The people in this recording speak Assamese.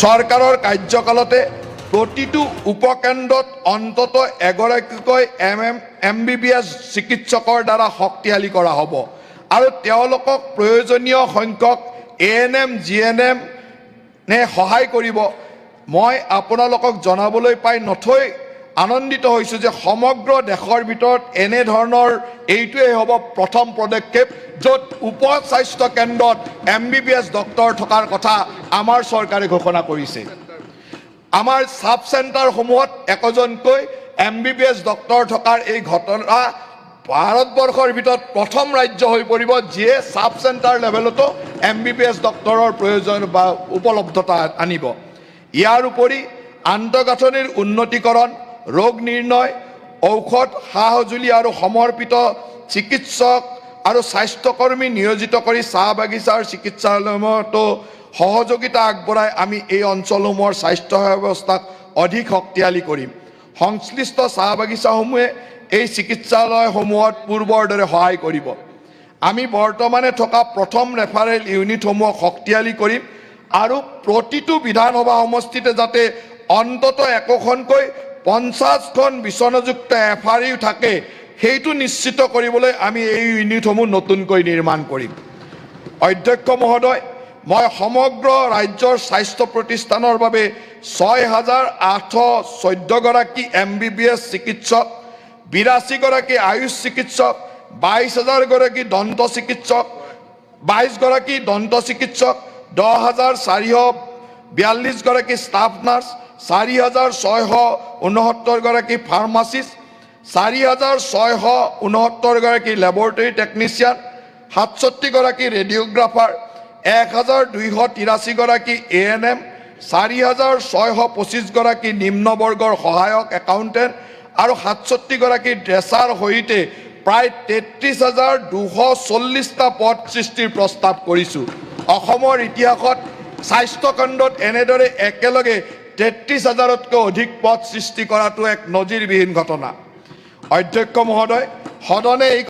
চৰকাৰৰ কাৰ্যকালতে প্ৰতিটো উপকেন্দ্ৰত অন্তত এগৰাকীকৈ এমবিবিএছ চিকিৎসকৰ দ্বাৰা শক্তিশালী কৰা হ'ব আৰু তেওঁলোকক প্ৰয়োজনীয় সংখ্যক এএনএম, জিএনএম নে সহায় কৰিব। মই আপোনালোকক জনাবলৈ পাই নথৈ আনন্দিত হৈছোঁ যে সমগ্ৰ দেশৰ ভিতৰত এনেধৰণৰ এইটোৱেই হ'ব প্ৰথম পদক্ষেপ, য'ত উপ স্বাস্থ্য কেন্দ্ৰত এমবিবিএছ ডক্তৰ থকাৰ কথা আমাৰ চৰকাৰে ঘোষণা কৰিছে। আমাৰ ছাব চেণ্টাৰসমূহত একোজনকৈ এমবিবিএছ ডক্তৰ থকাৰ এই ঘটনা ভাৰতবৰ্ষৰ ভিতৰত প্ৰথম ৰাজ্য হৈ পৰিব, যিয়ে ছাব চেণ্টাৰ লেভেলতো এমবিবিএছ ডক্তৰৰ প্ৰয়োজন বা উপলব্ধতা আনিব। ইয়াৰ উপৰি আন্তঃগাঁথনিৰ উন্নতিকৰণ, ৰোগ নিৰ্ণয়, ঔষধ, সা সঁজুলি আৰু সমৰ্পিত চিকিৎসক আৰু স্বাস্থ্যকৰ্মী নিয়োজিত কৰি চাহ বাগিচাৰ চিকিৎসালয়সমূহতো সহযোগিতা আগবঢ়াই আমি এই অঞ্চলসমূহৰ স্বাস্থ্য সেৱা ব্যৱস্থাক অধিক শক্তিশালী কৰিম। সংশ্লিষ্ট চাহ বাগিচাসমূহে এই চিকিৎসালয়সমূহত পূৰ্বৰ দৰে সহায় কৰিব। আমি বৰ্তমানে থকা প্ৰথম ৰেফাৰেল ইউনিটসমূহক শক্তিশালী কৰিম আৰু প্ৰতিটো বিধানসভা সমষ্টিতে যাতে অন্তত একোখনকৈ 50খন বিচনাযুক্ত এফআৰইউ থাকে, সেইটো নিশ্চিত কৰিবলৈ আমি এই ইউনিটসমূহ নতুনকৈ নিৰ্মাণ কৰিম। অধ্যক্ষ মহোদয়, মই সমগ্ৰ ৰাজ্যৰ স্বাস্থ্য প্ৰতিষ্ঠানৰ বাবে 6814গৰাকী এমবিবিএছ চিকিৎসক, 82গৰাকী আয়ুষ চিকিৎসক, 22,000গৰাকী দন্ত চিকিৎসক, 22গৰাকী দন্ত চিকিৎসক, 10,442গৰাকী ষ্টাফ নাৰ্ছ, 4669গৰাকী ফাৰ্মাচিষ্ট, 4669গৰাকী লেবৰেটৰী টেকনিচিয়ান, 67গৰাকী ৰেডিঅ'গ্ৰাফাৰ, 1283গৰাকী এএনএম, 4625গৰাকী নিম্নবৰ্গৰ সহায়ক একাউণ্টেণ্ট আৰু 67গৰাকী ড্ৰেছাৰ সহিতে প্ৰায় 33,240টা পদ সৃষ্টিৰ প্ৰস্তাৱ কৰিছোঁ। অসমৰ ইতিহাসত স্বাস্থ্যখণ্ডত এনেদৰে একেলগে 33 হাজাৰতকৈ অধিক পদ সৃষ্টি কৰাটো এক নজিৰবিহীন ঘটনা। অধ্যক্ষ মহোদয়, সদনে এই